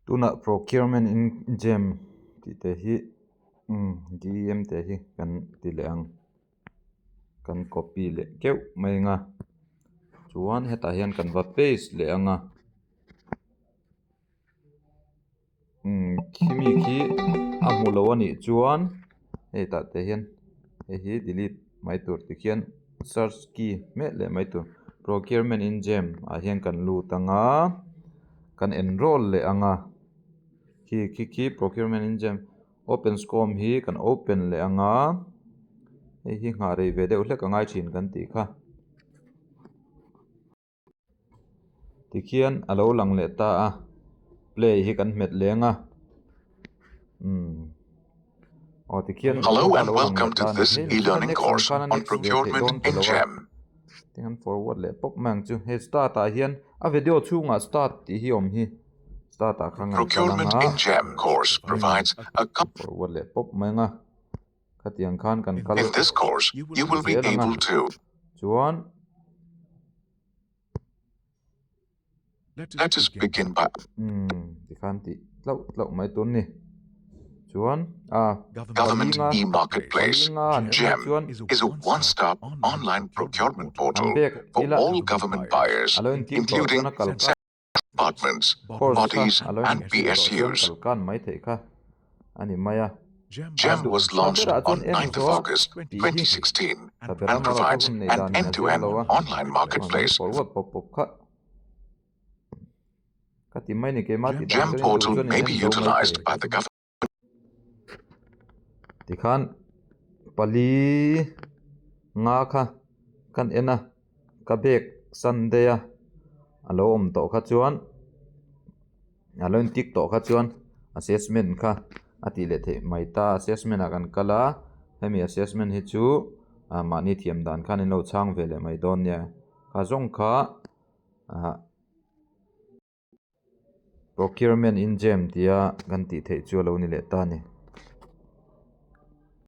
Tunah procurement in gem tih te hi umm gem te hi kan ti leh ang kan copy leh keuh mai ang a chuan hetah hian kan va paste leh ang a umm khimi khi a hmu lo a nih chuan hei tah te hian hei hi delete mai tur tikhian search key hmeh leh mai tur procurement in gem ah hian kan lut ang a kan enroll leh ang a khi khi khi procurement in gem open scom hi kan open leh ang a hei hi nghah rei ve deuh hlek a ngai thin kan tih kha. Tikhian a lo lang leh ta a play hi kan hmet leng a umm aw tikhian Hello a and lo lang welcome leh to ta a ni this hei tikhian a e-learning next ang course khan a on next ve theih procurement dawn ta in lo a GEM. tikhan forward leh pawp mai ang chu hei start ah hian a video chhungah start tih hi a awm hi start ah khan kan kal ang Procurement a in GEM course umm provides a forward leh pawp mai ang a khatiang khan kan kal In this course, you will be zel ang a able to chuan. Let us begin by Umm tikhan tih tlauh tlauh mai tur ni. Chuan a Government palinga e-marketplace, palinga an en GEM, chuan is a one-stop online procurement an portal bek for ila all government buyers, a lo intik tawh including chuan a kal kan departments, course kha bodies, a lo and intik tawh chuan PSUs. kal kan mai theih kha a ni mai a. A GEM duh was tha launched berah on chuan en 9th of zawh August tih hi 2016 tha berah and mara provides hun nei an dan in a zir end-to-end lo a online chuan marketplace. forward pawp pawp kha ka ti mai ni keimah tih dan GEM chuan in duh portal chuan in may en be zo mai utilized thei. by the government. Tikhan pali nga kha kan en a ka bag sunday a a lo awm tawh kha chuan a lo intik tawh kha chuan assessment kha a tih leh theih mai ta assessment ah kan kal a hemi assessment hi chu ah mahni thiam dan khan in lo chhang ve leh mai dawn nia kha zawng kha ah. Procurement in gem tia kan tih theih chu a lo ni leh ta a ni.